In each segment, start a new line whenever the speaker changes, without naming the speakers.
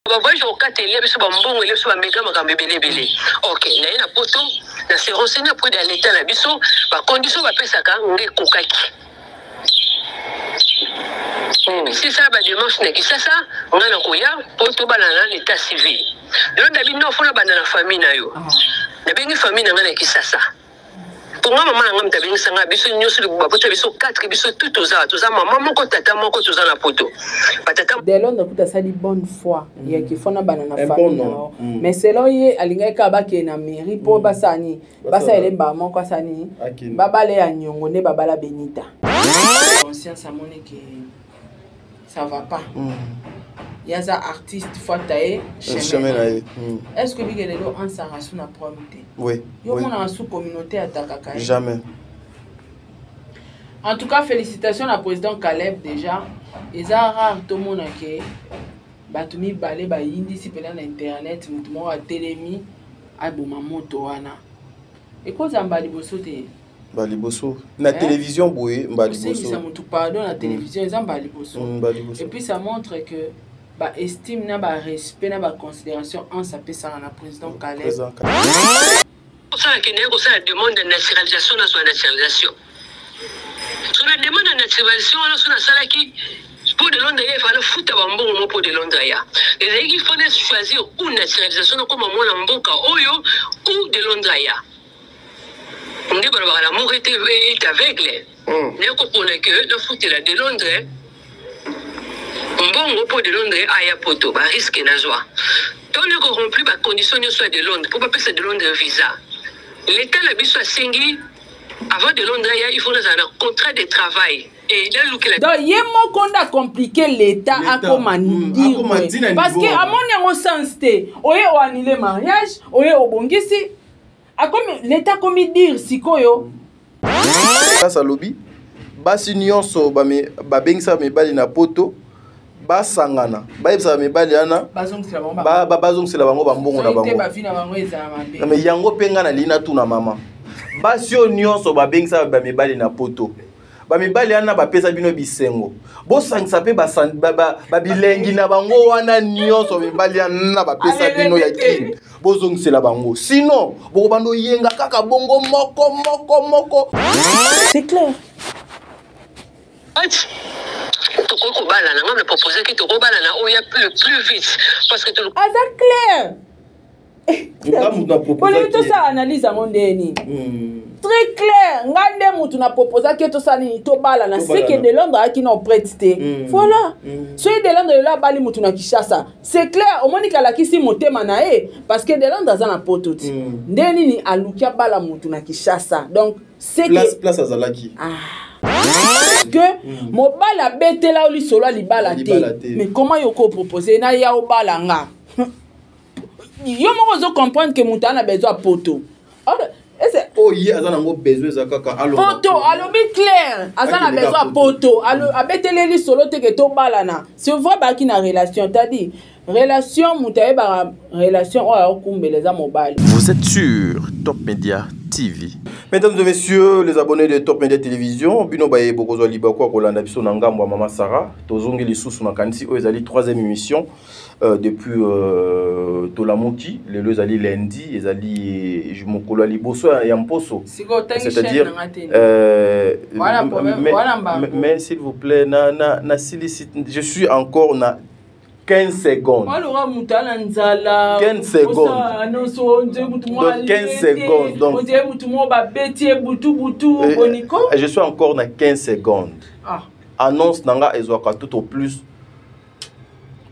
Ba voyage okata elia biso ba mbongo, elia biso ba mega, makambo ebele ebele. Ok, naye na poto, na se renseigner auprès de l'État na biso, ba conditions bapesaka nga ekokaki. Sisa ba démarche na Kisasa, nga na koya po tobalana na l'état civil. Lelo ndabi non, fo nabanda na famille na yo. Nabengi famille na nga na Kisasa. Po nga mama na nga moto abengisa nga, biso nyonso babota biso 4, biso tout toza mama moko, tata moko, toza na poto, batata.
Delondre kuta asali bonne foi ya kifo na bana na famille na yo, mais selon ye alingaki kaka bakende na mairie mpo basala nini, basala elemba moko, asala nini, babala ya niongo nde babala Benita. Conscience amoni ke ça va pas. Ye aza artiste, fata ye
chemin na ye.
Est ce que bike lelo ansanga su na problème te?
Oui.
Yo omonaka su communauté atakaka ye?
Jamais.
En tout cas, félicitations na président Caleb. Déjà eza rare tomona ke bato mibale bayindisi mpena na internet, motu moko atelemi aboma moto wana. Ekozala mbala liboso te.
Mbala liboso na télévision boye, mbala liboso.
Osengisa motu pardon na télévision, eza mbala liboso.
Mbala liboso.
Et puis ça montre que baestime na barespect na baconsidération anse apesaka na président Caleb.
Président Caleb.
Kosala kende kosala demande ya naturalisation, nazwa naturalisation. So na demande ya naturalisation wana, so nasalaki mpo de Londres ya efana futa bambongo mo mpo de Londres ya ezalaki fana choisir ou naturalisation, nakoma mwana mboka oyo, ou de Londres ya nde balobaka l'amour est aveugle. Naye kopona ke nafutela de Londres mbongo mpo de Londres aya poto, barisque nazwa to nde koremplir bacondition nyonso ya de Londres mpo bapesa de Londres visa. L'état na biso asengi avant de Londres aya, il faut nazala na contrat de travail et nalukela.
Donc ye moko nde acompliqué l'état. Akoma
Akoma ntina
parce que
niveau wana.
Amoni yango sens te. Oye oannule mariage, oye obongisi, akomi l'état akomi dire sikoyo.
Place alobi basi nyonso babengisaka mibali na poto, basangana, bayebisaka mibali wana
bazongisela bango
bazongisela bango bambongo na
soki te
bango.
Bavi na bango ezala mabe.
Na me yango mpe ngai nalingi natuna mama: basi oyo nyonso babengisaka bamibali na poto, bamibali wana bapesa bino bisengo, bosangisa mpe babilengi na bango wana nyonso mibali wana bapesa bino ya kini, bozongisela bango, sinon bokobanda oyenga kaka bongo moko moko moko.
C'est clair.
Tokoki kobalana, nga na proposaki tokobalana oya le plus vite parce que
Aza clair.
Nga mutu na
Bolingi tosala analyse yango ndeni. Très clair, nga nde mutu na proposaki ye tosala nini, tobalana.
Tobalana.
Seke de Londres ayaki na prête te. Voilà. Soki de Londres lelo abali mutu na Kinshasa, c'est clair, omoni kalakisi motema na ye, parce que de Londres aza na poto ti. Nde nini aluki abala mutu na Kinshasa? Donc c'est que
Place azalaki.
Ah, que mobali abetela yo lisolo ya libala
Libala
te.
te.
Mais comment yo kopropose na ya obala nga? Yo moko ozo comprendre ke moto aza na besoin ya poto. Ese
Oyo ye aza nango besoin eza kaka alonga.
Poto, alobi clair, aza na
Akende
besoin ya
kaka.
poto. Abeteli lisolo te ke tobalana. C'est vrai, bayaki na relation, tadi relation, moto ayebaka relation oyo akokumbela eza mobali.
Vous êtes sur Top Media TV.
Mesdames et messieurs, les abonnés de Top Media Télévision, bino baye bokozwa libako ya kolanda biso na ngambo ya Mama Sarah, tozongi lisusu na kanisi oyo ezali troisième émission depuis tolamuki. Lelo ezali lundi, ezali mokolo ya liboso ya mposo.
Sikoyo otangi chaîne
C'est-à-dire
nanga te.
Voilà,
problème, voilà mbango.
Mais s'il vous plaît, na silisi, je suis encore na 15 secondes.
Waloka moto ana nzala.
15 secondes.
Nyonso ondie motu moko.
Donc, 15 secondes, donc.
Ondie motu moko babeti ye butu butu. Boniko.
Je suis encore na 15 secondes.
Ah.
Annonce nanga ezwaka tout au plus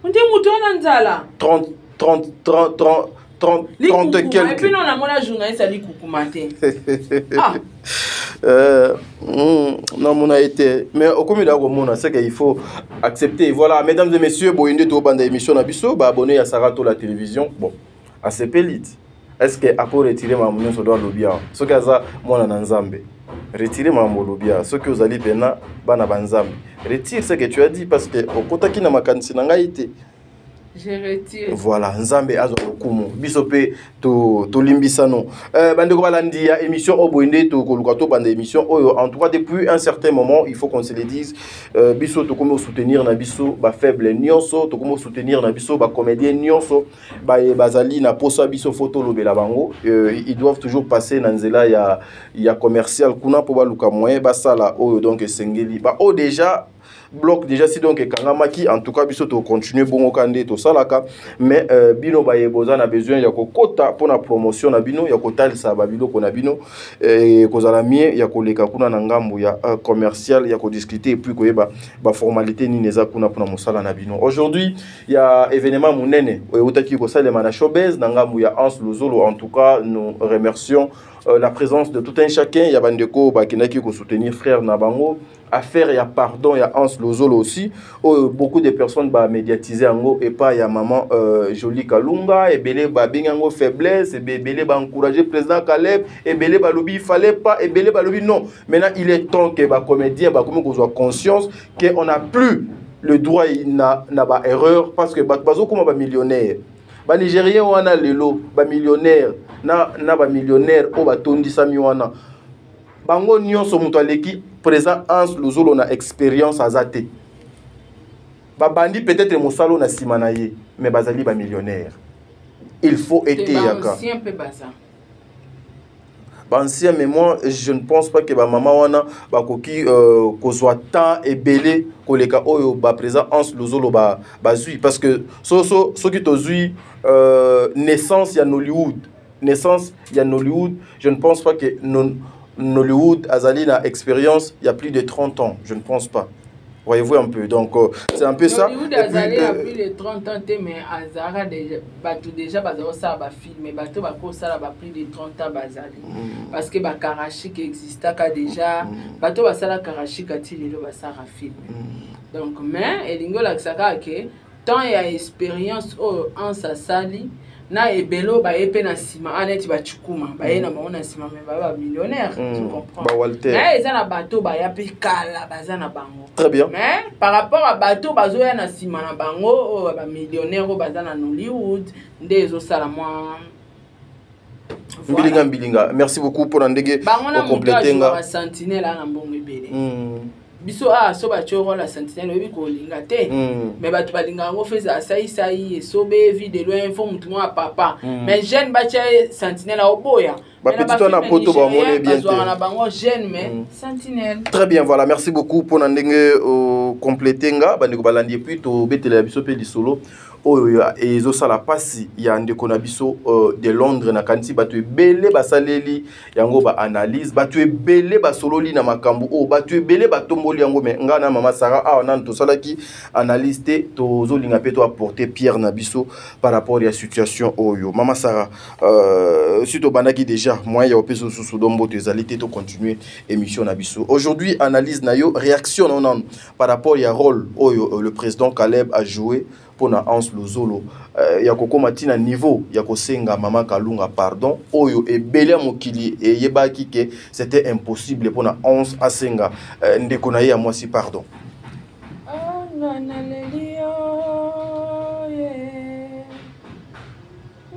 Ondie motu ana nzala.
30 30 30 30 30 30
Likukuma.
quelques.
Et puis non, namona journaliste alikukuma te. Ah.
Namona ye te, mais okomi da komona, c'est que il faut accepter. Voilà, mesdames et messieurs, boye nde tobanda émission na biso. Baabonné ya Sara to la télévision, bon, asepeli te. Est ce que ako retire makambo nyonso do alobi awa? Soki aza mwana na Nzambe, retire makambo olobi awa. Soki ozali mpena bana ba Nzambe, retire ce que tu as dit, parce que okotaki na makanisi na ngai te.
Je retire.
Voilà, Nzambe azwa lokumu. Biso pe to tolimbisano. Bandeko balandi ya émission oyo boye nde tokoluka tobanda émission oyo. En tout cas, depuis un certain moment, il faut qu'on se le dise, biso tokomi soutenir na biso ba faible nyonso, tokomi soutenir na biso ba comédien nyonso, ba bazali na posa biso faut tolobela bango. Ils doivent toujours passer na nzela ya commercial kuna po baluka moyen basala oyo donc esengeli. Ba oyo déjà bloc déjà si donc ekangamaki, en tout cas biso to continuer bongo kande to salaka, mais bino baye boza na besoin ya kokota pona promotion na bino ya kotalisa ba biloko na bino, kozala mieux ya koleka kuna na ngambo ya commercial ya kodiscuter et puis koyeba ba formalité nini eza kuna pona mosala na bino. Aujourd'hui il y a événement munene oyo eutaki kosalema na showbiz na ngambo ya Hans Luzolo. En tout cas, nous remercions la présence de tout un chacun. Ya bandeko bakendaki ko soutenir frère na bango. Affaire ya pardon ya Hans Luzolo aussi, oh, beaucoup de personnes ba médiatiser yango et pas ya maman Jolie Kalunga, ebele ba bengango faiblesse, ebele ba encourager président Caleb, ebele ba lobi il fallait pas, ebele ba lobi non. Maintenant il est temps que ba comédien ba komi kozwa conscience que on n'a plus le droit na ba erreur, parce que ba bazo koma ba millionnaire. Ba Nigérien wana lelo ba millionnaire na ba millionnaire o ba tondisami wana. Bango nyonso moto aleki présent Hans Luzolo na expérience aza te. Ba bandi peut-être mosalo na sima na ye, mais bazali ba millionnaire. Il faut
Te
être
ba
yaka.
ancien pe baza.
Ba ancien, mais moi je ne pense pas que ba mama wana bakoki kozwa temps ebele koleka oyo ba présent Hans Luzolo ba bazui, parce que soki tozui naissance ya Nollywood, naissance ya Nollywood, je ne pense pas que Nollywood azali na expérience il y a plus de 30 ans, je ne pense pas. Voyez-vous un peu. Donc c'est un peu ça.
Nollywood
Et puis,
azali a plus de 30 ans te, mais azara déjà bato déjà bazo sala ba film, bato ba ko sala ba plus de 30 ans bazali. Parce que ba Karashika existaka déjà, bato ba sala Karashika ti lelo ba sala film. Donc mais elingo la saka ke temps ya expérience oyo en sa sali na ebelo ba yepe na sima, ah, neti ba chukuma, ba ye na bango na sima, mais ba ba millionnaire, tu comprends?
Ba Walter.
Mais eza na bato ba ya pe kala, baza na bango.
Très bien.
Mais par rapport à bato bazo ya na sima na bango, oyo ba millionnaire oyo baza na Nollywood, nde ezosala mwa Voilà.
Mbilinga, mbilinga. Merci beaucoup pour ndenge
Bango na
o compléter
moto
nga.
azwa sentinelle na mbongo ebele. Biso, ah, so ba tio rôle la sentinelle, oyebi kolinga te. Mais bato balinga yango fe za sai sai, esobe, vie de loin, faut mutu mwa papa. Mais jeune ba tia sentinelle oboya.
Ba
Mais na
petit
ba
wana
film
poto ba
nigérien,
mone bien
bazwaka
te.
na bango jeune, mais sentinelle.
Très bien, voilà, merci beaucoup pour ndenge o compléter nga, bandeko balandi et puis to betela ya biso pe lisolo. Oyo ya ezosala pasi ya ndeko na biso de Londres na kanti bato ebele basaleli yango ba analyse, bato ebele basololi na makambo oyo, bato ebele batomboli yango, mais nga na mama Sarah awa nanu tosalaki analyse te, tozolinga pe to apporter pierre na biso par rapport ya situation oyo. Mama Sarah, si tobandaki déjà moyen ya kopesa lisusu do mboto ezali te, to continuer émission na biso. Aujourd'hui analyse na yo, réaction na yo nanu par rapport ya rôle oyo le président Caleb a joué pona Hans Luzolo ya kokoma tina niveau ya kosenga mama Kalunga pardon oyo ebele ya mokili eyebaki ke c'était impossible pona Hans asenga ndeko na ye ya mwasi pardon.
Ah, nga naleli yo, ye.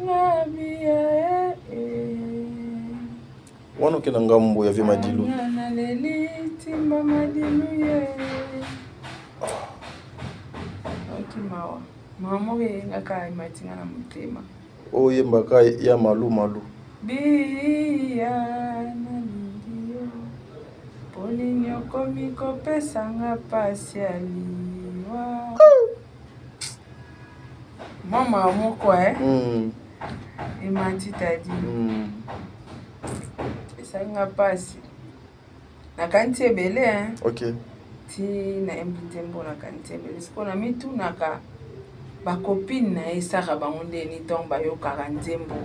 Nga biya, eh, eh.
Wana okenda ngambo ya vie Madilu.
Nga naleli timba Madilu, ye. Oki mawa. Mama moko eyengaka ematinga na motema.
Oyembaka ya malu malu.
Biya nalingi yo. Po nini okomi kopesanga pasi ya liwa. Mama moko, eh? Emati tadi. Esanga pasi. Nakanisi ebele, hein? Ti nayembi nzembo nakanisi ebele. Sikoyo namitunaka ba copine na ye esaka bango ndeni ntango bayokaka nzembo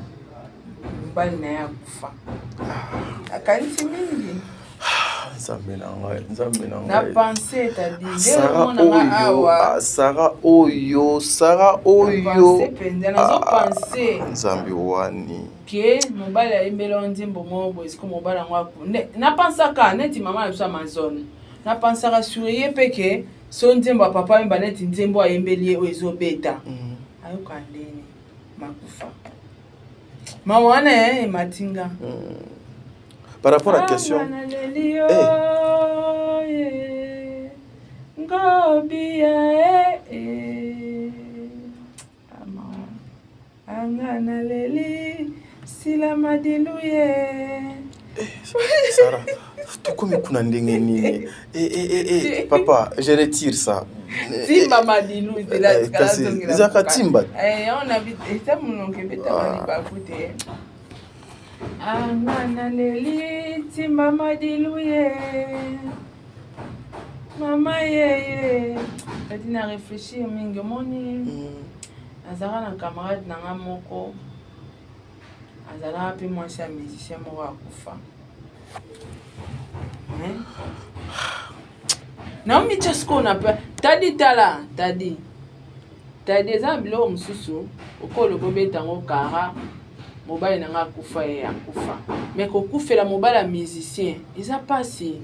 mobali na ye akufa. Nakanisi mingi.
Nzambe na ngai, Nzambe na
Na
ngai.
pensée, t'as dit.
Sarah
Nde omona nga
oyo,
awa.
ah, Sarah oyo, Sarah oyo.
Na pensée mpenza, nazo
Ah,
penser.
Nzambe wani.
Ke mobali ayembeli wa nzembo moko boye, sikoyo mobali yango aku-, nde, napensaka neti mama na biso Amazon. Napensaka sur ye mpe ke so nzembo ya papa oyemba neti nzembo ayembeli ye oyo ezobeta. Ayoka ndeni makufa mawa wana eh, ematinga.
Par rapport à la question.
Naleli yo, eh, ngobia eh, eh. Amawa anga naleli sila madilu ye.
Sarah, tokomi kuna ndenge nini? Eh, eh, eh, eh, papa, je retire ça.
Timba madilu.
Eh, kasi ezalaka timba.
Eza monoko ebetaka libaku te. Anga naleli timba madilu ye, mama yeye kati na réfléchir mingi. Omoni, nazalaka na camarade na nga moko, azalaka mpe mwasi ya musicien moko, akufa. Naomitya sikoyo na pe tadi tala tadi tadi. Eza na biloko mosusu okoloba obeta yango kara. Mobali na nga akufa, ye akufa, mais kokufela mobali ya musicien eza mpasi,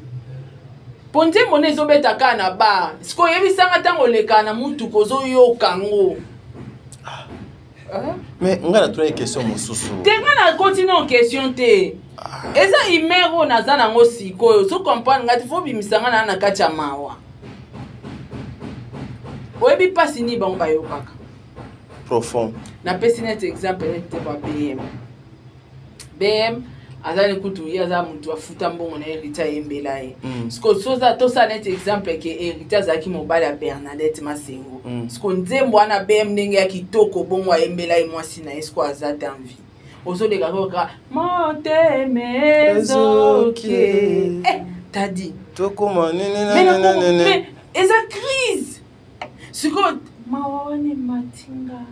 mpo nzembo nde ezobeta kaka na bar. Sikoyo oyebisanga, ntango olekaka na mutuka ozoyoka yango.
Mais ngai natunaki question mosusu.
Te, ngai nakoti na question te. Eza humeur oyo naza nango sikoyo, ozo comprendre ngai te. Faut bimisa ngai naa na kati ya mawa. Oyebi mpasi nini bango bayokaka?
Profond.
Napesi neti exemple neti te ba BM. BM aza ni kutu, ye aza motu afuta mbongo na Héritier, ayembela ye. Siko tosala neti exemple ke Héritier azalaki mobali ya Bernadette Masengo. Siko nzembo wana BM, ndenge ya kitoko bongo ayembela ye mwasi na ye, siko aza te en vie, ozoleka kaka motema ezoki. Eh, tadi.
Tokoma.
Mais eza crise sikoyo, mawa wana ematinga.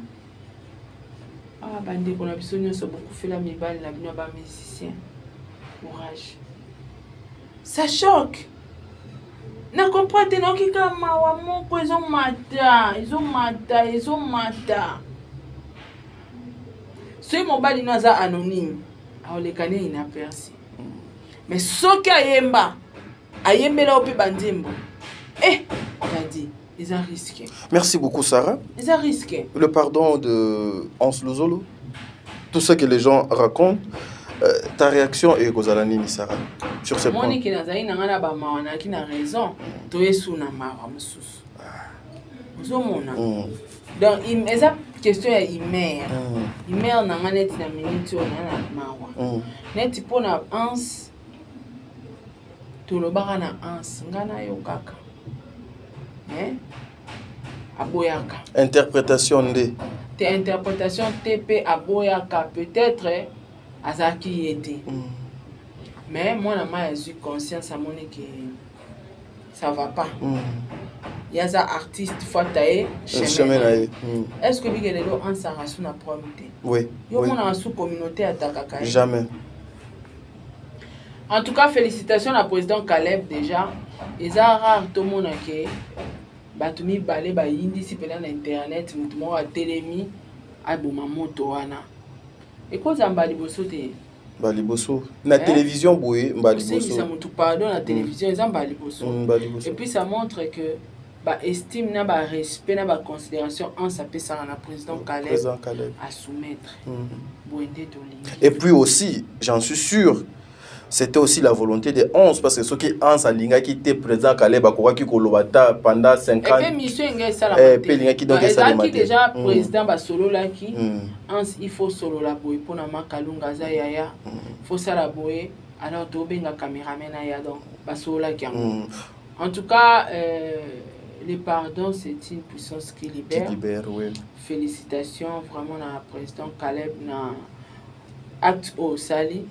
Ah, bandeko na biso nyonso bokufela mibali na bino ya bamusicien, courage. Ça choque na comprendre te. Nayoki kaka mawa moko ezomata, ezomata, ezomata. Soki mobali no aza anonyme, aoleka nini inaperçu, mais soki ayemba, ayembela yo mpe banzembo, eh, tadi eza risque.
Merci beaucoup, Sarah.
Eza risque.
Le pardon de Hans Luzolo, tout ce que les gens racontent, ta réaction ekozala nini, Sarah, sur ce point?
Moniki, nazali na ngai na bamawa, nayaki na raison. Toyesu na mawa mosusu ozomona. Donc eza question ya humeur. Humeur na ngai neti na minute oyo na mawa neti mpo na Hans. Tolobaka na Hans, ngai nayokaka, mais aboyaka.
Interprétation nde.
Te, interprétation te mpe aboyaka. Peut-être azalaki ye te, mais mwana mai azwi conscience, amoni ke ça va pas. Ye aza artiste, faut ata ye
chemin na ye.
Est ce que bike lelo ansaka su na problème te?
Oui.
Yo monaka su communauté atakaka ye?
Jamais.
En tout cas, félicitations na président Caleb. Déjà eza rare tomona ke bato mibale bayindisi mpena na internet, motu moko atelemi aboma moto wana. Ekozala mbala liboso te.
Baliboso na
Eh?
télévision boye, mbala
kosengisa
liboso.
Motu pardon na télévision eza mbala liboso.
Mbala liboso.
Et puis ça montre que baestime na barespect na baconsidération Hans apesaka na président Caleb.
Président Caleb.
Asoumettre boye nde tolingi.
Et puis aussi, j'en suis sûr, c'était aussi la volonté de Hans, parce que soki Hans alingaki te, président Caleb akokaki koloba ta pendant 50
Epe mission engai esalama.
Eh, pe elingaki donc esalema
Ezalaki
te.
déjà président basololaki. Hans, il faut solola boye mpona Makalunga aza yaya, faut sala boye, alors tobenga caméraman aya. Donc basololaki yango. En tout cas, le pardon, c'est une puissance qui
Qui
libère.
libère, oui.
Félicitations vraiment na président Caleb na acte oyo osali.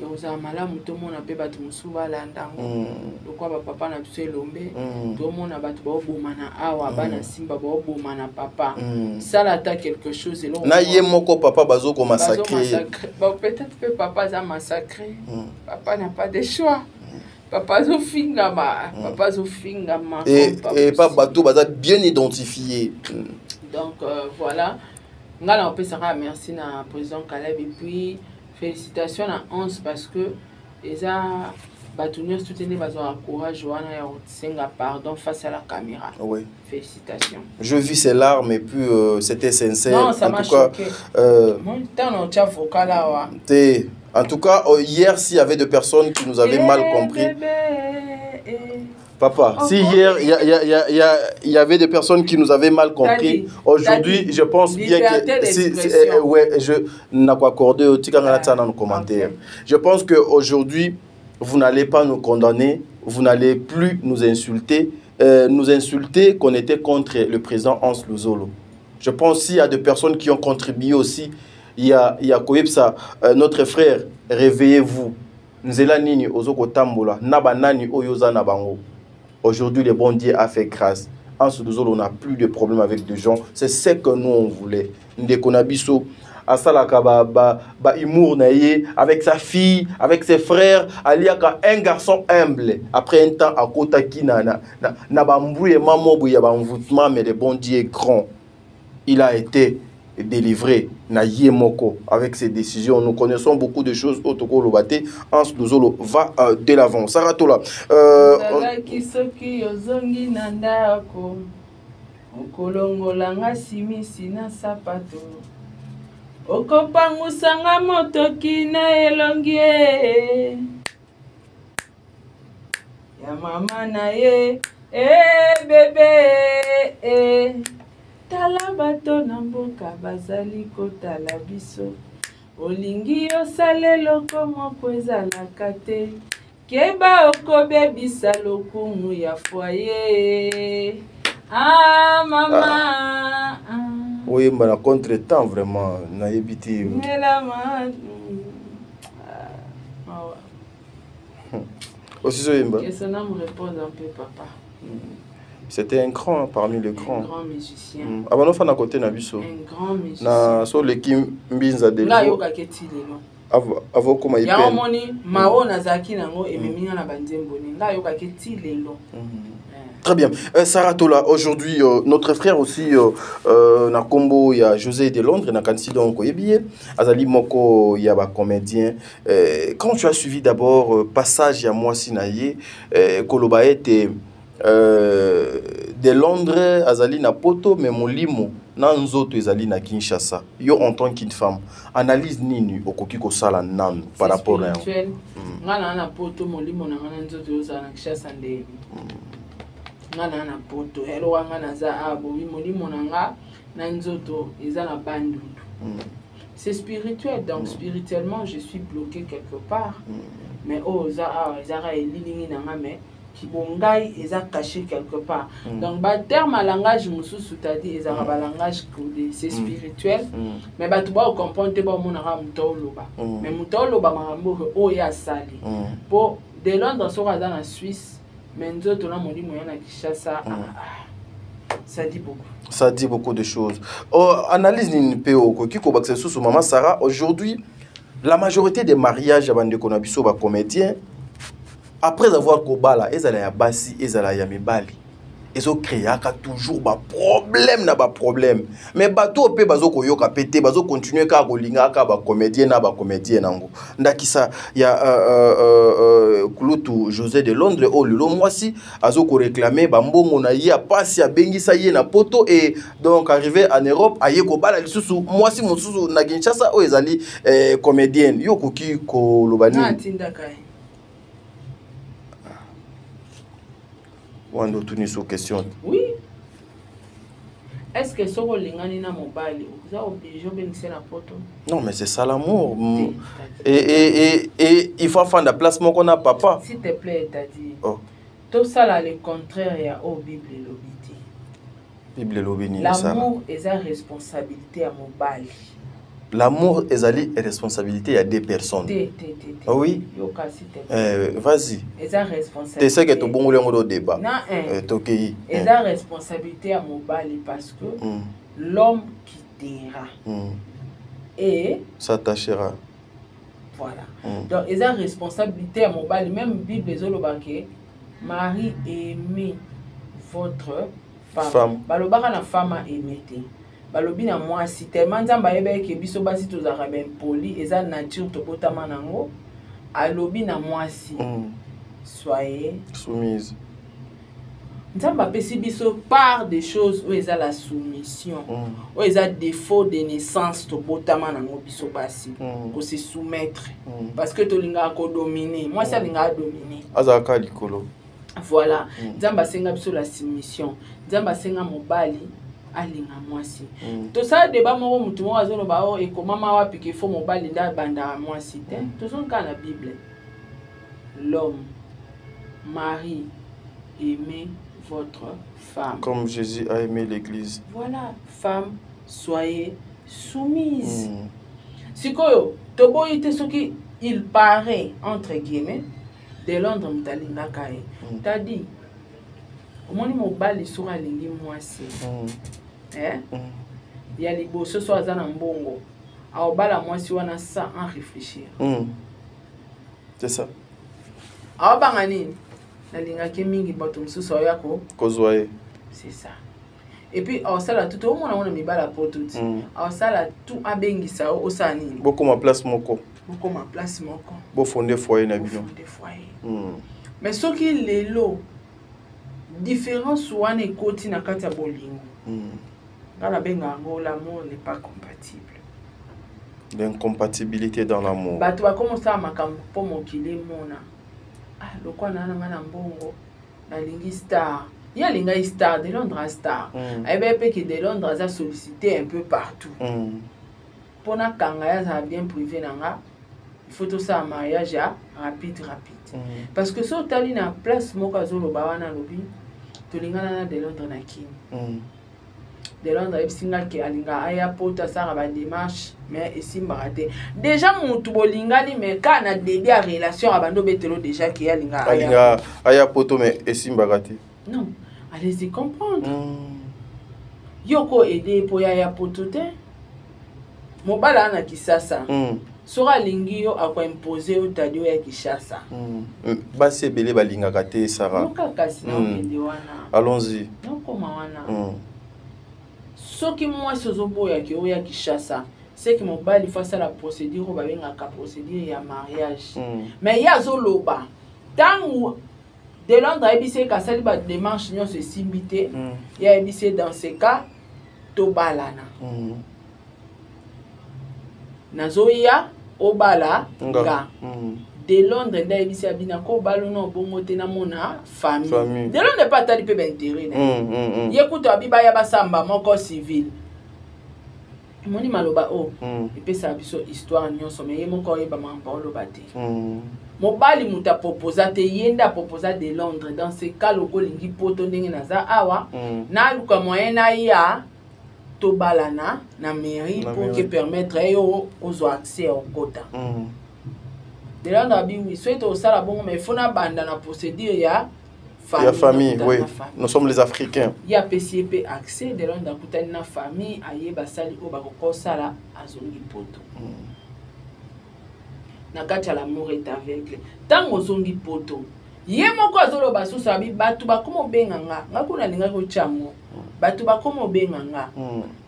Ekozala malamu tomona mpe bato mosusu balanda yango lokwa bapapa na biso elombe. Tomona bato baobomana awa, bana Simba baobomana, papa. Sala ata quelque chose, eloko.
Na ye moko papa bazokomassacre.
Bazomassacre. Bon, peut-être que papa aza massacré. Papa n'a pas de choix, papa azofingama, papa azofingama
Et,
comme pas
et pas
possible.
bato baza bien identifié.
Donc voilà, ngai na opesaka merci na président Caleb et puis félicitations na Hans, parce que eza Bato nyonso te nde bazwaka courage wana ya kosenga pardon face à la caméra.
Oui.
Félicitations.
Je vis ses larmes et puis c'était sincère.
Non, ça
En
m'a
tout cas,
choqué. Ntango otya vocal awa.
En tout cas, hier, s'il y avait des personnes qui nous avaient mal compris,
Bébé, eh.
Papa,
Oh,
si
oh.
hier, il y, a- il y a- il y a- il y a- il y avait des personnes qui nous avaient mal compris,
Daddy,
aujourd'hui,
Daddy,
je pense bien
liberté
que...
d'expression.
ouais, je n'a quoi accordé au petit
Ah,
dans nos commentaires. Je pense qu'aujourd'hui, vous n'allez pas nous condamner, vous n'allez plus nous insulter, qu'on était contre le président Hans Luzolo. Je pense s'il y a des personnes qui ont contribué aussi, il y a Koyebsa, notre frère, réveillez-vous. Nzela nini ozoko tambola, naba nani oyoza na bango. Aujourd'hui, le bon Dieu a fait grâce. Hans Luzolo, on n'a plus de problème avec des gens. C'est ce que nous, on voulait. Ndeko na biso, asalaka ba humour na ye, avec sa fille, avec ses frères, aliaka un garçon humble. Après un temps, akotaki na ba mbrouille mamo boye ya ba envoûtement, mais le bon Dieu est grand. Il a été délivré na ye moko avec ses décisions. Nous connaissons beaucoup de choses oyo tokoloba te. Hans Luzolo va de l'avant. Sarah Tola,
Ozalaki soki ozongi na ndako, okolongolanga simisi na sapato, okopangusanga motoki na elongi e ya mama na ye e bebe e. Tala bato na mboka bazali kotala biso, olingi osala eloko moko ezalaka te, keba okobebisa lokumu ya foyer. Ah mama, ah.
Oyemba na contre-temps, vraiment nayebi te.
Melama. Ah, mawa.
Osisi oyemba.
Que son âme repose un peu, papa.
C'était un grand parmi les
Un
grands.
grand musicien.
Abano fana côté na biso.
Un grand musicien.
Na so leki mbinza de
Nga ayokaki eti lelo.
Avo koma
Yango
ipene.
moni mao nazalaki nango ememi nga na banzembo ne nga ayokaki ti lelo.
Très bien. Sarah Tola, aujourd'hui, notre frère aussi, na kombo, il y a José de Londres, na Kansi donc, oyebi ye, Azali Moko, il y a ba comédien. Quand tu as suivi d'abord passage ya mwasi na ye, koloba ete de Londres, Azali na Poto, mais molimo, na nzoto ezali na Kinshasa. Yo, en tant qu'une femme, analyse nini okoki kosala nanu par rapport à yango?
Spirituel. Nga na Poto, molimo na nga na nzoto ezala na Kinshasa ndeyebi. Nga na Poto, eloko nga naza awa bobi, molimo na nga na nzoto eza na Bandundu. C'est spirituel, donc spirituellement je suis bloqué quelque part. Mais oyo oza awa ezaka elilingi na nga, mais kibongai eza caché quelque part. Donc baterme ya langage mosusu, tadi ezalaka balangage codé, c'est spirituel. Mais bato baocomprendre te, baomonaka moto aoloba. Mais moto aoloba makambo oyo oyo asali. Po de Londres soki aza na Suisse, mais nzoto na molimo ya na Kinshasa, ah, ah, ça dit beaucoup.
Ça dit beaucoup de choses. Oh, analyse nini pe okoki kobakisa lisusu, Mama Sarah? Aujourd'hui, la majorité des mariages ya bandeko na biso ba comédien, après avoir kobala, ezala ya basi, ezala ya mibali, ezocréaka toujours baproblème na baproblème. Mais bato mpe bazokoyoka pe te, bazokontinue kaka kolinga kaka bacomédien na bacomédien nango. Ndakisa ya kulutu José de Londres, oyo lelo mwasi azokoréclame bambongo na ye, apasi abengisa ye na Poto, et donc arrivé en Europe, aye kobala lisusu mwasi mosusu na Kinshasa oyo ezali comédienne. Yo okoki koloba
Nga
nini?
Atindaka ye.
Wana otuni so question.
Oui, est ce que soki olingani na mobali, oza obligé obengisa na Poto?
Non, mais c'est ça l'amour.
Te.
Et il faut afanda place moko na papa.
S'il te plaît, tadi.
Oh.
Tosala le contraire ya oyo Bible elobi te.
Bible elobi nini, Sara?
L'amour eza responsabilité ya mobali.
L'amour ezali responsabilité ya deux personnes.
Te, te, te, te.
Ah oui.
Yoka, s'il te plaît.
Vas-y.
Eza
te seke
responsabilité
tobongoli yango do débat.
Na un.
Tokei.
Eza responsabilité ya mobali parce que l'homme quittera et
s'attachera.
Voilà. Donc eza responsabilité ya mobali. Même Bible ezoloba ke mari, aimez votre femme,
Femme.
Balobaka na femme aime te, balobi na mwasi. Tellement Nzambe ayebaki ke biso basi tozalaka baimpoli, eza nature, tobotama nango. Alobi na mwasi. soyez
soumise.
Nzambe apesi biso part des choses oyo eza la soumission, oyo eza défaut de naissance, tobotama nango biso basi, kose soumettre, parce que tolingaka kodominer. Mwasi alingaka dominer.
Azalaka likolo.
Voilà. Nzambe asenga biso la soumission. Nzambe asenga mobali alinga mwasi. Tosala débat moko, motu moko azoloba o ekomama wapi ke fo mobali nde abandaka mwasi te. Tozongi kaka na Bible: l'homme, mari, aimez votre femme
comme Jésus a aimé l'église.
Voilà. Femme, soyez soumise. Sikoyo toboyi te, soki il paraît, entre guillemets, de Londres moto alingaka ye. Tadi omoni mobali soki alingi mwasi, eh? Ya liboso, so aza na mbongo, aobala mwasi wana sans en réfléchir.
C'est ça.
Aobanga nini? Nalingaki mingi, bato mosusu aoya ko
kozwa ye.
C'est ça. Et puis aosala tout, omona ngo na mibala poto ti aosala tout, abengisa yo, osala nini?
Bokoma place moko.
Bokoma place moko.
Bofonde foyer na bino.
Bofonde foyer. Mais soki lelo différence wana ekoti na kati ya bolingo, nga nabenga yango l'amour n'est pas compatible.
L'incompatibilité dans l'amour.
Bato bakoma osala makambo mpo mokili emona. Ah, lokwa na nga na mbongo, nalingi star. Ye alingai star, de Londres a star. Ayebi mpe ke de Londres aza sollicité un peu partout. Mpo nakanga ye, azala bien privé na nga, il faut tosala mariage ya rapide rapide. Parce que so otali na place moko azoloba wana, alobi tolingana na de Londres na Kini. De Londres ayebisi nga ke alinga aya poto, asalaka badémarche mais esimbaka te. Déjà mutu bolingani, mais ka na début ya relation abandi obetelo déjà ke ye alinga aya.
Alinga aya poto mais esimbaka te.
Non, allez-y comprendre. Yo ko aide mpo ya poto te. Mobali aa na Kisasa, soki alingi yo, akoimpose yo tadi oyo ya Kishasa.
Basi ebele balingaka te, Sara.
Yoka kasi, naokende wana.
Allons-y.
Nakoma wana. Soki mwasi ozoboyaki oyo ya Kishasa, seki mobali fo asala procédure oyo babengaka procédure ya mariage. Mais ye azoloba, ntango de Londres ayebisi ye kasali badémarche nyonso esimbi te, ye ayebisi ye: dans ce cas tobalana. Nazoya obala nga. De Londres nde ayebisi abina ko obala na obongo te, namona famille.
Famille.
De Londres mpe atali mpe baintérêt na ye. Ye kutu abi baya basamba moko civil. Emoni maloba oyo epesaka biso histoire nyonso, mais ye moko oyeba makambo oloba te. Mobali moto aproposa te, ye nde aproposa de Londres: dans ce cas loko olingi poto ndenge naza awa, naluka moyen naya tobalana na mairie
Na
pour
mairie.
ke permettre yo ozwa accès ya okota. De Londres abi oui, soki tosala bongo, mais fo nabanda na procédure ya
Ya famille,
nakutana
oui.
na famille.
Nous sommes les Africains.
Ye apesi ye mpe accès. De Londres akutani na famille, aye, basali oyo bakoki kosala, azongi poto. Na kati ya l'amour est aveugle, ntango ozongi poto, ye moko azoloba susu abi bato bakoma obenga nga, nga kuna alingaki otya yango, bato bakoma obenga nga.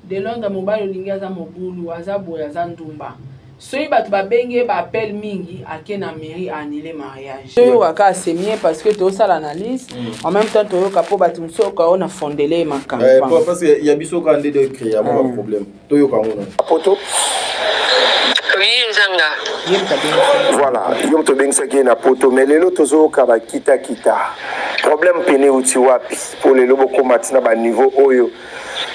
De Londres mobali olingi aza mobulu, aza boye, aza ndumba. Soki bato babengi ye baappel mingi, ake na mairie, annule mariage. Toyoka kaka, c'est mieux, parce que tozosala analyse en même temps, toyoka mpo bato mosusu oyoka oyo na fondele ye makambo.
Eh, parce que ya biso kaka nde de créer mwa problème, toyoka ngo na
poto.
Oui, ezanga.
Ye moto abengisi.
Voilà, yo moto obengisaki ye na poto, mais lelo tozoyoka bakitakita. Problème pene euti wapi mpo lelo bokóma ntina baniveau oyo?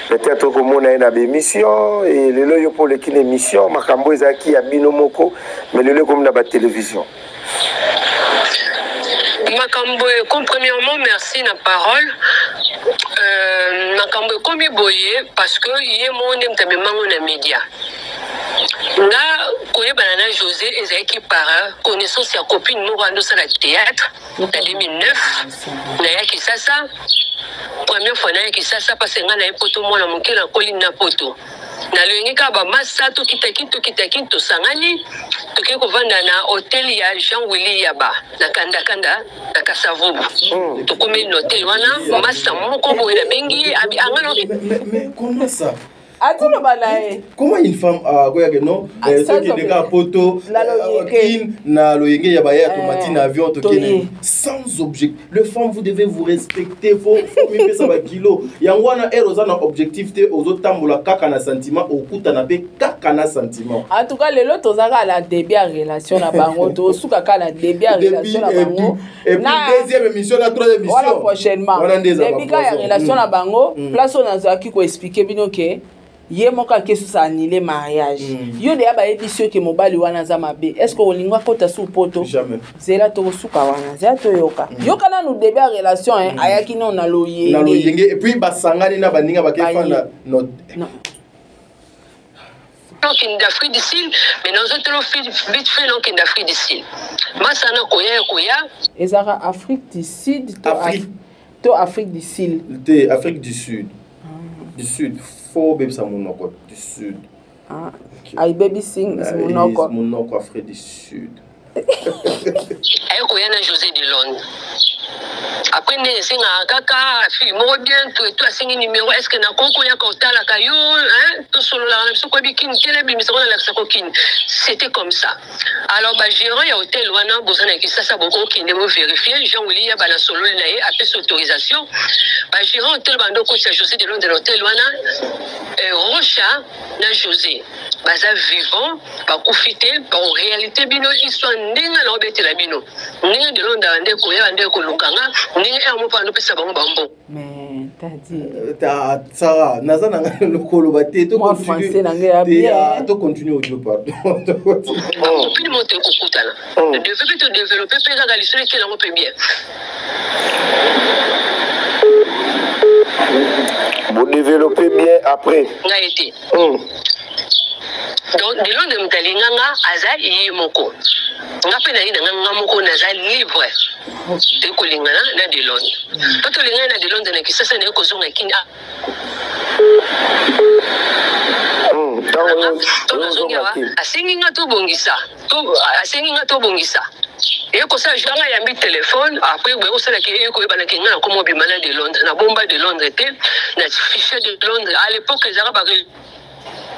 Peut-être okomona ye na baémission e lelo yo mpo oleki na émission, makambo ezalaki ya bino moko, mais lelo ekomi na batélévision.
Makambo comme premièrement, merci na parole. Makambo ekomi boye parce que ye moko nde moto amemango na média. Nga koyebana na José ezalaki par connaissance ya copine moko andosala théâtre na 2009. Naya Kisasa, première fois naya Kisasa, parce nga naye poto mwana moke, nakoli na poto, nalengi kaka bamasa, tokitaki tokitaki, tosangani, tokoki kovanda na hotel ya Jean Willi Yaba na Kandakanda na Kasavubu. Tokomi na hotel wana, masa moko boye nabengi ye, abi anga
Mais comment ça?
Atoloba na ye.
Comment une femme akoyake non
Ah, sans
tokende kaka poto
Na loyenge.
kin na loyenge ya baya tomati na avion tokende
toye.
sans objectif. Le femme, vous devez vous respecter. Faut mipesa bakilo yango wana. Ere oza na objectif te, ozotambola kaka na sentiment, okutana mpe kaka na sentiment.
En tout cas, lelo toza kaka na début ya relation na bango, tosuka kaka na début ya relation na bango.
Et puis deuxième émission na troisième émission.
Wana prochainement.
Wana nde eza
début kaka ya
bapoison.
relation na bango. Place oyo nazalaki koexpliquer bino ke ye moko ake susu annule mariage. Yo deya bayebisi yo ke mobali wana aza mabe, est ce que olingi akota su poto?
Jamais.
Zela, tokosuka wana. Zela, toyoka, yoka nanu début ya relation, hein. Ayaki nano na
Na
loyenge.
loyenge, et puis basangani na baninga bakefanda no.
Non.
Okende Afrique du Sud, mais nazotela vite fait, naokende Afrique du Sud, masana koya ya koya.
Ezalaka Afrique du Sud to
Afrique.
To Afrique du Sud?
Te, Afrique du Sud, du Sud. Fo obebisa monoko, du Sud.
Ah, ayibebi sing monoko.
Monoko, Afrique du Sud.
Aye koya na José de Londres. Après, nde esengaka kaka fille moko bien to eto asengi numéro: est ce que nakoki koyaka otalaka yo, hein? Tosololaka na biso, koyebi kini te, nabimisako, nalakisako kini. C'était comme ça. Alors bagérant ya hotel wana, boza na Kisasa, bokokende bovérifier Jean Wili ya bana sololi na ye, apesi autorisation. Bagérant hotel bando okotisa José de Londres na hotel wana. Rocha na José baza vivant, bakufi te. Bakoréalité bino histoire ndenge na obetela bino, ndenge de Londres bande koya, bande kolukanga, ndenge ere moko bandopesa bango bambo.
Mais tadi.
Sara, naza na ngai lokoloba te.
Moi, français na ngai ya bien.
Tocontinue audio, pardon.
Bakopini moto ekokutana, todéveloppe, todéveloppe mpe kaka lisolo ekelango mpe bien.
Vous développez bien après.
Ngai te. Donc de Londres, moto alinganga aza ye moko, nga mpe nayi na nga, nga moko naza libre te kolingana na de Londres. Mpo tolingani na de Londres na Kisasa, naye kozonga Kini.
Ntango
To nazongi
ozonga
awa,
Kini.
Asengi nga tobongisa, asengi nga tobongisa. Ye kosala nga yambi telefone. Après boye kosalaki ye koyebanaki nga nakoma obima na de Londres. Nabomba de Londres te na fichier de Londres. À l'époque, ezalaka ba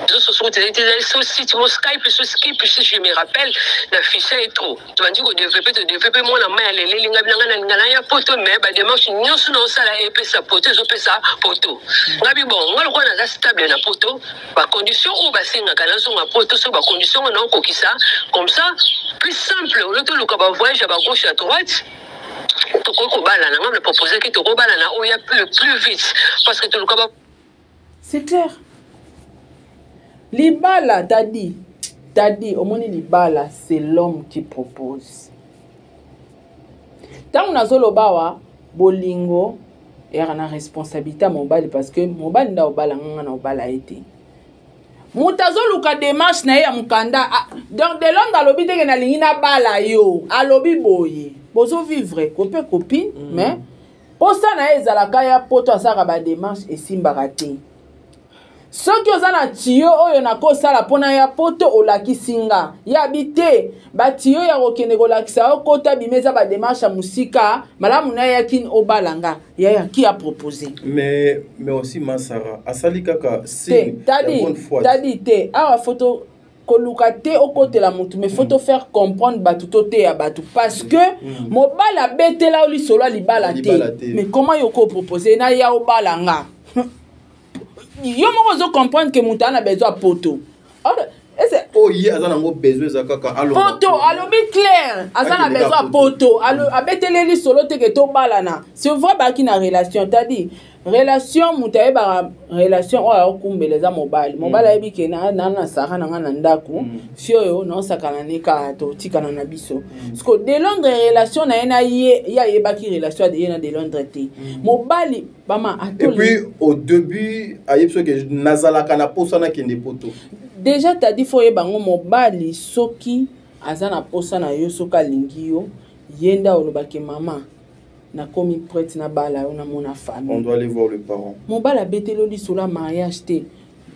réseaux sociaux te, ezali so site mo Skype, so Skip, si je me rappelle. Na fichier etro, tobandi kodévelopper, todévelopper. Mwana mai aleleli nga bina nga nalinga na ya poto, mais badémarche nyonso na osala epesa poto, ezopesa poto. Nga bi bon, nga lokola naza stable na poto, bacondition oyo basengaka nazonga poto, so bacondition oyo naokokisa, comme ça plus simple olo toluka bavoyage ya bagauche ya droite, tokoki kobalana. Nga na proposaki tokobalana oyo ya le plus vite, parce que toluka ba
C'est clair, libala, tadi tadi, omoni, libala, c'est l'homme qui propose. Ntango nazoloba awa, bolingo eyaka na responsabilité ya mobali, parce que mobali nde obala, nganga na obala ye te. Moto azoluka démarche na ye ya mokanda. Ah, donc de Londres alobi teke nalingi nabala yo. Alobi boye, bozovivre copain copine, mais posa na ye ezalaka ya poto. Asalaka badémarche, esimbaka te. Soki oza na tiyo oyo nakosala mpona ya poto, olakisi nga yabi te. Batiyo ya kokende kolakisa yo kota bima, eza badémarche ya mosika. Malamu na yaki obala nga yaya ki a proposé.
Mais aussi Masara asali kaka
te
signe ya
tadi
bonne foi.
Tadi te, awa foto koluka te okotela motu, mais faut faire comprendre bato, toteya bato, parce que mobali abetela yo lisolo ya libala
Libala
te.
te.
Mais comment yo kopropose na ya obala nga? Yo moko ozocomprendre ke moto aza na besoin ya poto. Ese
Oyo ye aza nango besoin eza kaka alonga.
Poto, alobi clair, aza na
Akende
besoin ya
kaka
poto. Abeteli lisolo te ke tobalana. C'est vrai, baki na relation. Tadi, relation, moto ayebaka relation oyo akokumbela eza mobali. Mobali ayebi ke na Sara na nga na ndako, fi oyo naosakana ne kaka, totikana na biso. Parce que de Londres, relation na ye na ye, ye ayebaki relation ya ye na de Londres te. Mobali bama
Et
atoli.
puis au début ayebi soki nazalaka na posa nakende poto.
Déjà, tadi, fo oyeba yango, mobali soki aza na posa na yo, soki alingi yo, ye nde alobaki: "Mama, nakomi prête nabala yo, namona
On
famille."
doit aller voir le parent.
Mobali abeteli yo lisolo ya mariage te.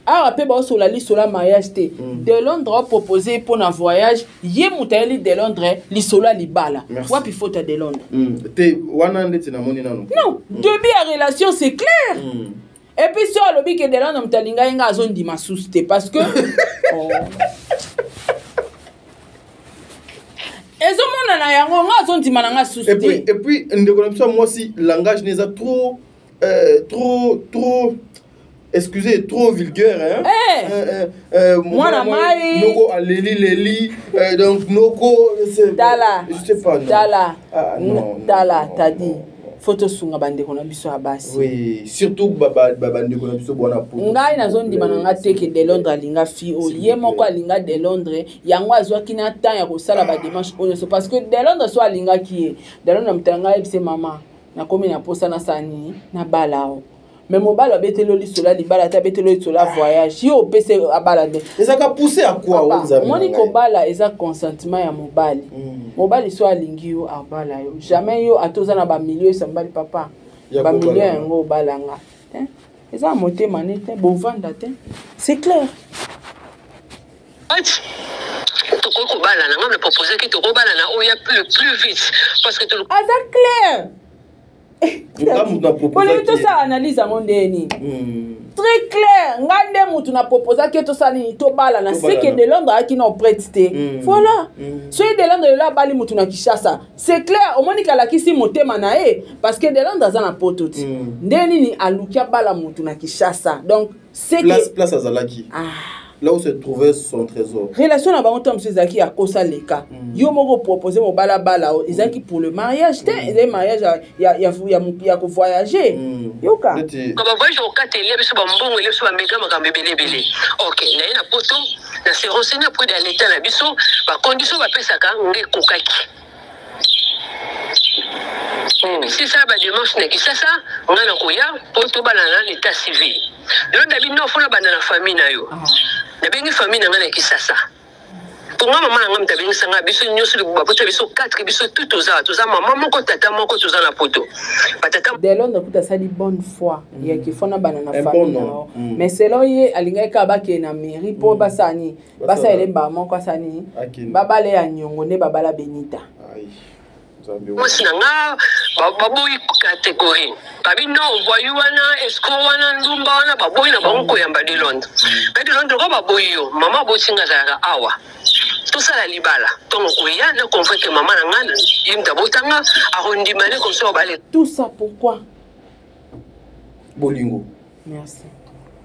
Awa mpe baosola lisolo ya mariage te. De Londres apropose mpo na voyage, ye moto ayeli de Londres lisolo ya libala.
Merci.
Wapi faute ya de Londres?
Te, wana ndeti namoni nano.
Non, début ya relation, c'est clair. Et puis so alobi ke Delondre moto alinga ye, nga azondima susu te parce que oh. Ezomonana yango, nga azondima na nga susu te.
Et puis ndeko na biso ya mwasi, langage ne eza trop trop trop, excusez, trop vulgaire, hein?
Eh. Mwana mai.
Noko aleli leli, donc noko
Tala.
Je sais pas, non.
Tala.
Ah, non, non,
Tala.
Non,
Tadi
non.
Faut tosunga bandeko na biso ya basi.
Oui, surtout bandeko na biso bwana poto.
Ngai nazondima na nga te ke De Londres alinga fille oyo. Ye moko alinga De Londres yango, azwaki na temps ya kosala badémarche oyo nyonso parce que De Londres so alingaki ye. De Londres moto yanga ayebise: "Mama, nakomi na posa nasala nini? Nabala o." Mais mobali abeteli yo lisolo ya libala te, abeteli yo lisolo ya voyage. Yo opesi abala nde.
Ezaka poussé à quoi?
Papa,
o Nzambe
omoni
na ngai.
Kobala eza consentement ya mobali. Mobali so alingi yo, abala yo. Jamais yo ata oza na bamilio esa mobali, papa,
Ya
bamilio
kobala.
yango obalanga te, eza na motema ne te, bovanda te, c'est clair.
Ati tokoki kobalana, nga na proposaki tokobalana oya le plus vite parce que
Aza clair.
Nga moto na
Olingi
proposaki.
tosala analyse yango ndeni? Très clair, nga nde mutu na proposaki ye tosala nini? Tobalana.
Tobalana.
Seke De Londres ayaki na prête te. Voilà. Soki De Londres lelo abali mutu na Kinshasa, c'est clair, omoni alakisi motema na ye parce que De Londres aza na poto ti. Nde nini aluki abala mutu na Kinshasa? Donc c'est
Place
que
place azalaki,
ah.
là où se trouvait son trésor.
Relation na bango ntango mosusu ezalaki ya kosa leka. Yo moko propose mobali abala o, ezalaki pour le mariage te, ezali mariage ya kovoyage. Yoka.
Neti
bavoyage okata, elia biso bambongo, elia biso bamega, makambo ebele ebele. Ok, naye na poto, na se renseigner auprès de l'état na biso, bacondition bapesaka nga ekokaki. Sisa badémarche na Kisasa, nga na koya mpo tobalana na l'état civil. Lelo ndabi no fona banda na famille na yo. Nabengi famille na nga na Kisasa mpo nga mama na nga moto abengisanga biso nyonso, bapoto biso 4, biso tout toza mama moko, tata moko, toza na poto, batata.
De Londres kuta asali bonne foi yaki fona bana na
Un
famille
bon
na
nom.
yo. Mais selon ye, alingaki kaka bakende na mairie mpo basala nini?
Basala.
Basala elemba moko, asala nini?
Akende.
Babala ya niongo nde babala Benita.
Ai, Nzambe.
Mwasi na nga baboyi catégorie, babi non, voyou wana, escroc wana, ndumba wana, baboyi na bango koyamba De Londres. Ba De Londres ko baboyi yo, mama abotinga azalaka awa, tosala libala ntongo koya na convaincre mama na nga, ye moto abotanga akondima ne comme ça obale.
Tout ça pourquoi?
Bolingo.
Merci.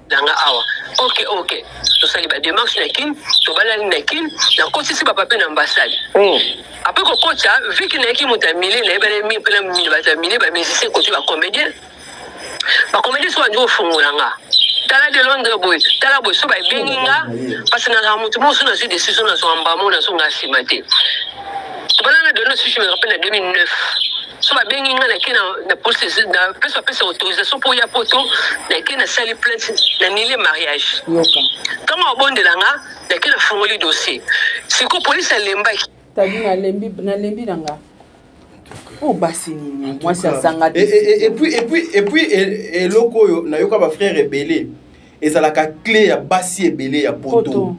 Nanga awa, ok, tosali badémarche na Kine, tobalani na Kine, nakotisi bapapier na ambassade. Après kokota, viki nayaki moto ya mile, nayebani mingi mpena mile, bato ya mile, bamusicien kote, bacomédien, bacomédien so bandi kofungola nga: "Tala De Londres boye, tala boye." So babengi nga parce que nazala moto moko so nazwi décision, nazwa mbamo, nazonga nsima te. Tobalana De Londres, si je me rappelle, na 2009. So babengi nga, nake na police, na place bapesa autorisation mpo ya poto, nake nasali plainte na nile mariage.
Yoka.
Ntango abondela nga, nake nafungoli dossier. Sikoyo polisi alembaki.
Tabi, nalembi, nalembi na nga oyo basi nini, mwasi azanga.
Et puis eloko oyo nayoka bafrère ebele, ezalaka clé ya basi ebele ya poto.
Poto,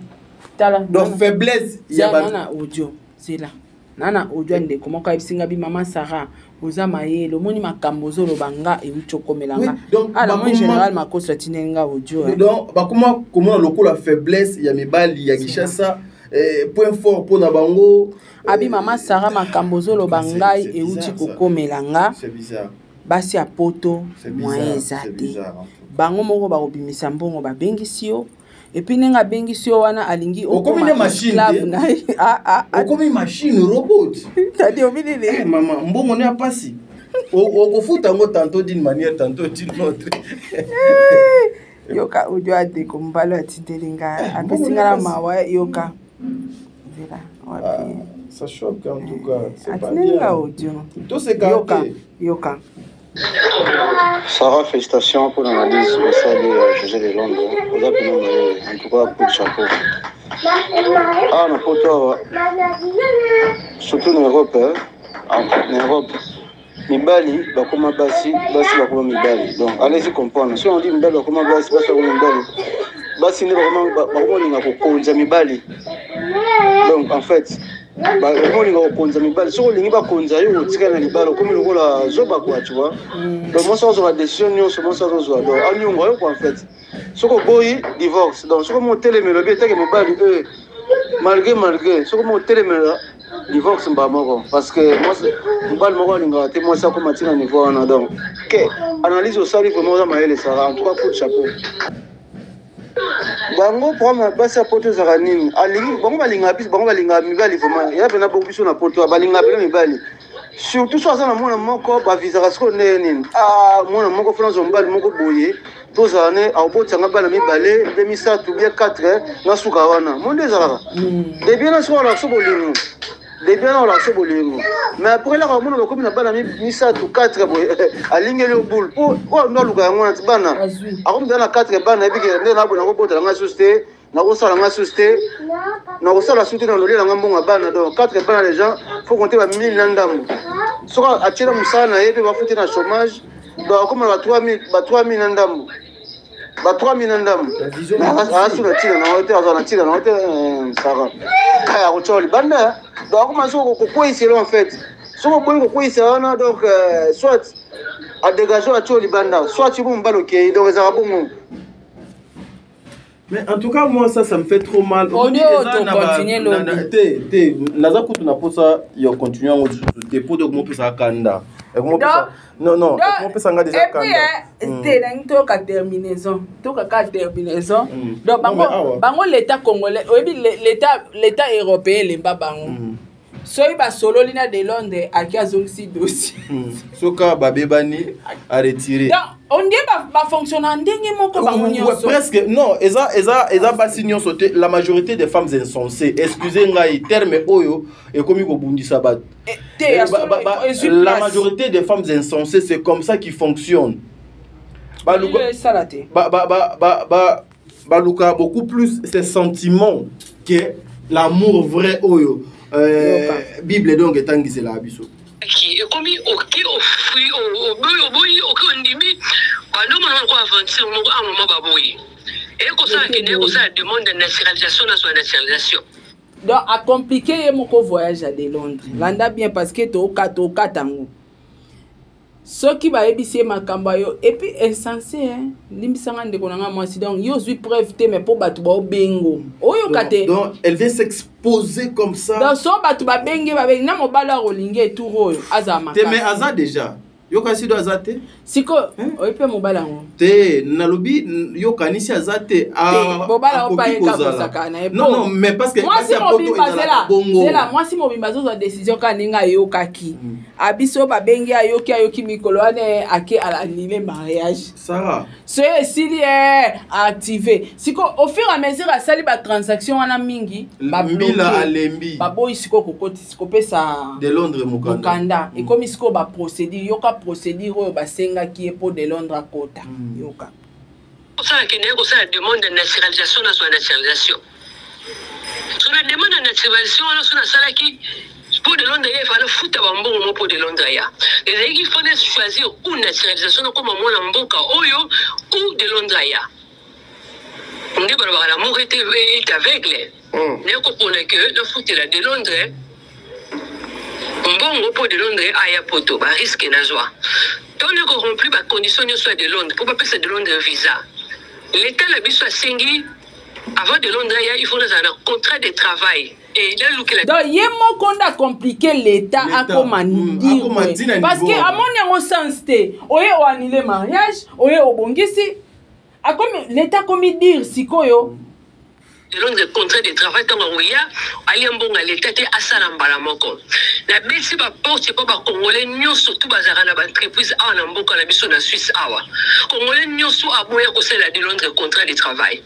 tala.
Donc faiblesse ya
Zela na audio, zela na audio ya ndeko moko ayebisi nga bi: "Mama Sara, oza mayele, omoni makambo ozoloba nga euti okomela nga."
Oui, donc,
Ah, namoni. Général Makoso atindeli nga audio, hein.
Donc bakoma komona lokola faiblesse ya mibali ya Kinshasa, point fort mpona bango.
Abi: "Mama Sara, makambo ozoloba ngai
C'est
euti
bizarre, ça.
kokomela nga."
C'est bizarre.
Basi ya poto,
C'est
moyen
bizarre,
eza
c'est
te.
bizarre, en tout cas.
Bango moko bakobimisa mbongo, babengisi yo, et puis ndenge abengisi yo wana, alingi
Okomi nde machine
esclave
te.
na ye. Ah, ah, ah.
Okomi machine, robot.
Tadi ominini?
Eh, mama, mbongo ne ya pasi, okofuta yango tantôt d'une manière, tantôt d'une autre.
Yoka audio adeko mobali atindeli ngai, apesi
mbongo
ngai na
nde pasi.
mawa. Yoka, nzela
Ah,
wapi?
ça choque en tout cas, c'est pas
Atindeli nga
bien.
audio.
Toseka
Yoka.
te.
Yoka.
Sarah, félicitations pour l'analyse au sein de José de Londres. Oza pena mayele, en tout cas, coup de chapeau. Ah, na poto awa, surtout na Europe, hein, na Europe, mibali bakoma basi, basi bakoma mibali. Donc, allez-y comprendre. Si on dit mibali bakoma basi, basi bakoma mibali, basi nde bakoma olinga kokonza mibali. Donc, en fait, Olinga kokonza mibali, soki olingi bakonza yo, otikali na libala, okomi lokola zoba quoi, tu vois. Donc mwasi azozwa badécision nyonso, mwasi azozwa, donc aniongo yo quoi en fait. Soki oboyi, divorce. Donc soki omo otelemela, obi etake mobali, malgré soki omo otelemela, divorce mbala moko, parce que mwasi, mobali moko alingaka te mwasi akóma ntina niveau wana. Donc ke analyse osali, vraiment oza mayele, Sara. En tout cas, coup de chapeau. Bango problème, basi ya Poto ezalaka nini? Alingi bango, balingaka biso, bango balingaka mibali vraiment. Ya pena bongo, biso na Poto balingaka pena mibali, surtout so aza na mwana moko, bavizaka sikoyo ndenge nini? Ah, mwana moko, fona azwa mobali moko boye, tozala ne akobotisanga bana mibale mpe misato, bien 4, na suka wana mo nde ezalaka de bien. Na sikoyo olakisa bolingo de bien, na olakisa bolingo, mais après laka omona bakomi na bana misato, 4 boye, alingeli yo boule po oyo ndo aluka yango wana ti bana akomi na 4 bana, yebike nde naboye, nakobotela ngai susu te, nakosala ngai susu te, nakosala susu te, nalolia nanga mbongo ya bana. Donc 4 bana déjà, faut compter ba 1000 na ndambo. Soki atie na mosala na ye mpe bafuti na chômage, donc akóma na ba 3000 na ndambo, ba 3000 na ndambo. Aza na ntina nango te, azala na ntina nango te. Sara kaya akotya libanda, donc akóma soki kokweyisela en fait. Soki oboyi kokweyisa wana, donc soit adégage, atie libanda, soit bo mobali okei. Donc ezalaka bongo.
Mais en tout cas, moi, ça me fait trop mal.
Au lieu de continuer lobi.
Te, te, naza kutu na posa ya continuer yango lisusu te, po donc mopesa kanda. Non, non, mopesa nga déjà
kanda. Te, nangi toyoka terminaison, tokaka terminaison. Donc bango, bango l'état congolais, oyebi l'état européen elemba bango. Soki basololi na de Londres, aki azongisi dossier.
Soka babebani, aretire.
Donc on dit bafonctionne ndenge moko bango nyonso.
Presque non, eza basi nyonso te, la majorité des femmes insensées, excusez ngai terme oyo ekomi kobundisa bato. La majorité des femmes insensées, c'est comme ça qu'ils fonctionnent.
Esala te.
Baluka beaucoup plus ces sentiments que l'amour vrai oyo Bible donc etangisela biso.
Ekomi oke oboyi, oke ondimi, bandomona ko aventure moko a mama baboyi, ekosala kende ekosala demande ya naturalisation, nazwa naturalisation.
Donc acompliqué ye moko voyage ya de Londres. Landa bien, parce que tokata yango soki bayebisi ye makambo ayo. Et puis insensé, hein? Limbisanga ndeko na nga mwasi. Donc yo ozwi preuve te, mais mpo bato baobengo, oyoka te.
Donc elle vient s'exposer comme ça.
Donc so bato babenge, babengi na mobali akolingi etour oyo azala.
Te, mais aza déjà, yoka sido aza te.
Sikoyo oyebi mpe mobali yango.
Te, nalobi yokanisi aza te.
Mobali yango mpe ayeka kosaka na ye.
Non, non, mais parce que
mwasi mobimba, zela zela, mwasi mobimba azozwa décision kaka ndenge ayokaki. Abiso babengi, ayoki, ayoki mikolo wana, ake annuler mariage.
Sara.
So esili ye active siko, au fur et à mesure asali batransaction wana mingi.
Mbila alembi.
Baboyi sikoyo kokotisi, kopesa
de Londres mokanda.
Mokanda ekomi sikoyo baprocédure. Yoka procédure oyo basengaki ye mpo de Londres akota. Yoka.
Kosala kende kosala demande ya naturalisation, nazwa naturalisation. So na demande ya naturalisation wana, so nasalaki mpo de Londres ya efana futa bambongo mo mpo de Londres ya ezalaki fana choisir ou naturalisation, nakoma mwana mboka oyo, ou de Londres ya nde balobaka l'amour est aveugle. Nakopona ke nafutela de Londres mbongo mpo de Londres aya Poto, barisque nazwa to nakoremplir bacondition nyonso ya de Londres mpo bapesa de Londres visa. L'état na biso asengi, avant de Londres aya, il faut nazala na contrat de travail.
Donc ye moko nde acompliqué l'état, akoma dire, parce que amoni yango sens te. Oye oannuler mariage, oye obongisi, akomi l'état akomi dire sikoyo.
De Londres contrat de travail, ntango akoya, alia mbongo ya leta te, asala mbala moko. Nabeti baporte mpo bacongolais nyonso tu bazalaka na baentreprise awa na mboka na biso na Suisse awa. Congolais nyonso aboya kosalela de Londres contrat de travail,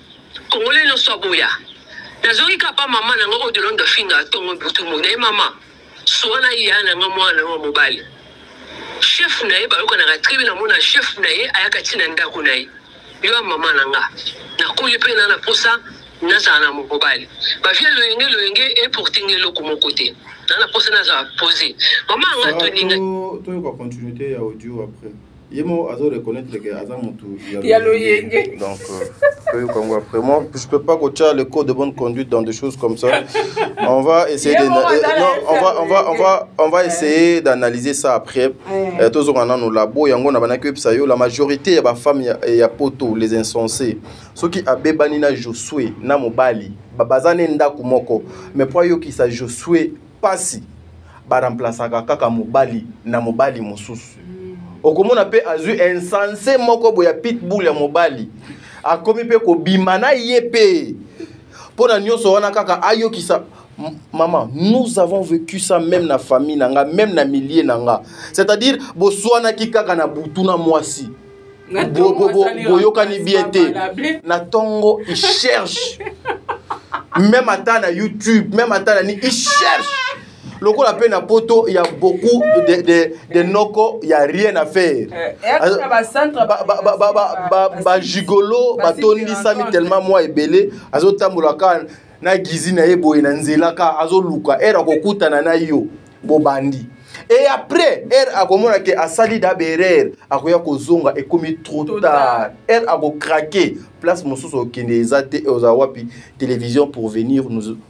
congolais nyonso aboya. Nazongi kaka pa mama na nga oyo de Londres afinga ntongo butu moi na ye. Mama so wana ya na nga mwana wa mobali, chef na ye bayokanaka très bien. Namona chef na ye ayaka ntina ndako na ye. Yo ya mama na nga, nakoli mpe na posa nazala na mobali. Bavie loyenge loyenge eporte nga eloko moko te, na posa nazala posé. Mama yanga toninga.
Toyoka continuité ya audio après. Ye moko azo reconnaître que aza mutu
ya loyenge.
Donc toyoka yango après. Moi, je peux pas kotia le code de bonne conduite dans des choses comme ça. On va essayer de, non, on va essayer d'analyser ça après. Tozonga nanu labo yango na bandaki oyebisa yo, la majorité ya bafemme ya poto, les insensés, soki abebani na Josue na mobali, baza ne ndako moko, mais po ayokisa Josue pasi, baremplaçaka kaka mobali na mobali mosusu. Okomona mpe azwi insensé moko boye ya pitbull ya mobali, akomi mpe kobima na ye mpe mpo na nyonso wana kaka ayokisa. Maman, nous avons vécu ça même na famille na nga, même na milieu na nga. C'est-à-dire boswanaki kaka na butu na mwasi, boyokani bien te, na ntongo il cherche même ata na YouTube, même ata na ni, il cherche. Lokola mpe na poto ya beaucoup de noko, ya rien à faire, bagigolo batondisami tellement mwa ebele, azotambola kaka na gizi na ye boye na nzela, ka azoluka ere akokutana na yo, bobandi. Et après, ere akomona ke asali da berere, akoya kozonga, ekomi trop tard. Ere akocraquer, place mosusu okende eza te. Oza wapi? Télévision pour venir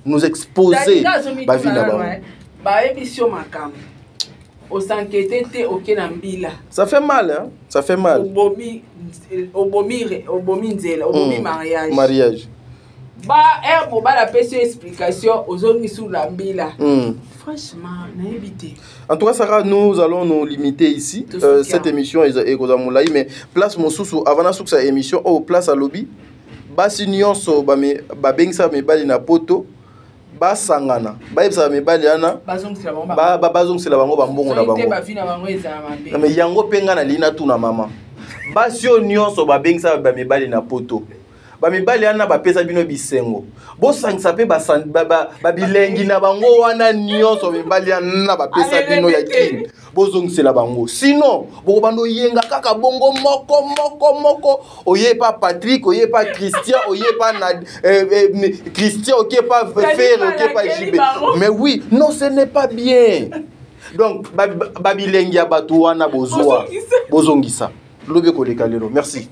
nous exposer bavi na bango.
Bayebisi yo makambo, osankete te, oke na mbila.
Ça fait mal, hein? Ça fait mal.
Obomi, obomi, obomi nzela, obomi mariage.
Mariage.
Ba ere mobali apesi yo explication, ozongisi na mbila. Franchement, nayebi te.
En tout cas, Sarah, nous allons nous limiter ici. Cette émission est molai, mais place mosusu avant nasukisa émission oyo, place alobi basi nyonso babengisa mibali na poto, basangana, bayebisaka mibali wana bazongisela bango bambongo na bango. Mais yango mpe ngai nalingi natuna mama: basi oyo nyonso babengisa bamibali na poto, bamibali wana bapesa bino bisengo, bosangisa mpe babilengi na bango wana nyonso mibali wana bapesa bino ya kini, bozongisela bango. Sinon bokobanda oyenga kaka bongo moko moko moko. Oye pa Patrick, oye pa Christian, oye pa na, Christian, oke pa Frère, oke pa JB. Mais oui, non, ce n'est pas bien. Donc babilengi ya bato wana bozwa, bozongisa. Lobi ekoleka lelo. Merci.